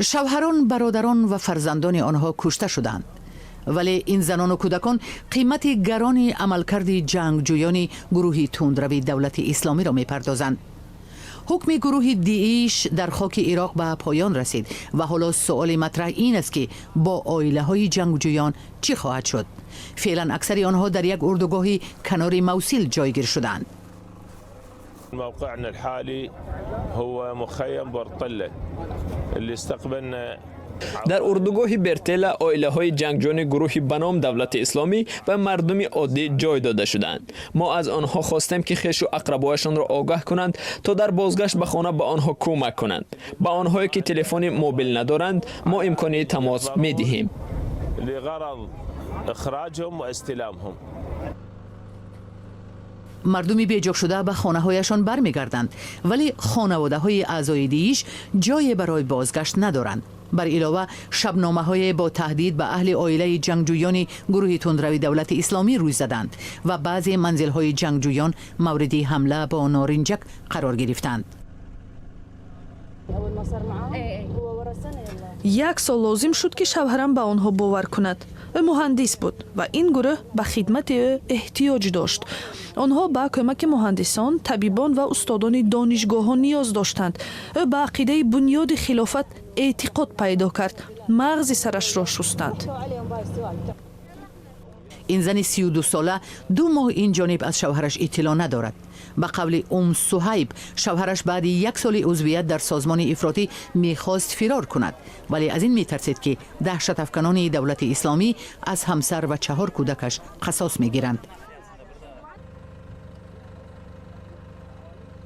Шавҳарон, бародарон ва фарзандони онҳо кушта шуданд, вале ин занону кӯдакон қимати гарони амалкарди ҷангҷӯёни гурӯҳи тундрави Давлати Исломиро мепардозанд. Ҳукми гурӯҳи ДИИШ дар хоки Ироқ ба поён расид ва ҳоло суоли матраҳ ин аст, ки бо оилаҳои ҷангҷӯён чӣ хоҳад шуд? Феълан аксари онҳо дар як урдугоҳи канори Мавсил ҷойгир шуданд. موقعنا الحالي هو مخيم برطلة اللي استقبلنا. Дар урдугоҳи Бертела оилаҳои ҷангҷӯёни гурӯҳи ба ном Давлати Исломӣ ва мардуми оддӣ ҷой дода шуданд. Мо аз онҳо хостем, ки хешу ақрабояшонро огаҳ кунанд, то дар бозгашт ба хона ба онҳо кӯмак кунанд. Ба онҳое, ки телефони мобил надоранд, мо имкони тамос медиҳем. لغرض إخراجهم واستلامهم. Мардуми беҷошуда ба хонаҳояшон бармегарданд, вале хонаводаҳои аъзои ДИИШ ҷое барои бозгашт надоранд. Бар илова, шабномаҳое бо таҳдид ба аҳли оилаи ҷангҷӯёни гурӯҳи тундрави Давлати Исломӣ рӯй заданд ва баъзе манзилҳои ҷангҷӯён мавриди ҳамла бо норинҷак қарор гирифтанд. اول ما صار معاه هو ورا سنه يلا. Як сол лозим шуд, ки шавҳарам ба онҳо бовар кунад. Ӯ муҳандис буд ва ин гурӯҳ ба хидмати ӯ эҳтиёҷ дошт. Онҳо ба кӯмаки муҳандисон, табибон ва устодони донишгоҳҳо ниёз доштанд. Ӯ ба ақидаи бунёди хилофат эътиқод пайдо кард. Мағзи сарашро шустанд. عليهم باي السؤال. Ин зани 32сола 2 моҳ ин ҷониб аз шавҳараш иттилоъ надорад. Ба қавли Ум Суҳайб, шавҳараш баъди як соли узвият дар созмони ифротӣ мехост фирор кунад, вале аз ин метарсид, ки даҳшатафканони Давлати Исломӣ аз ҳамсар ва чаҳор кӯдакаш қасос мегиранд.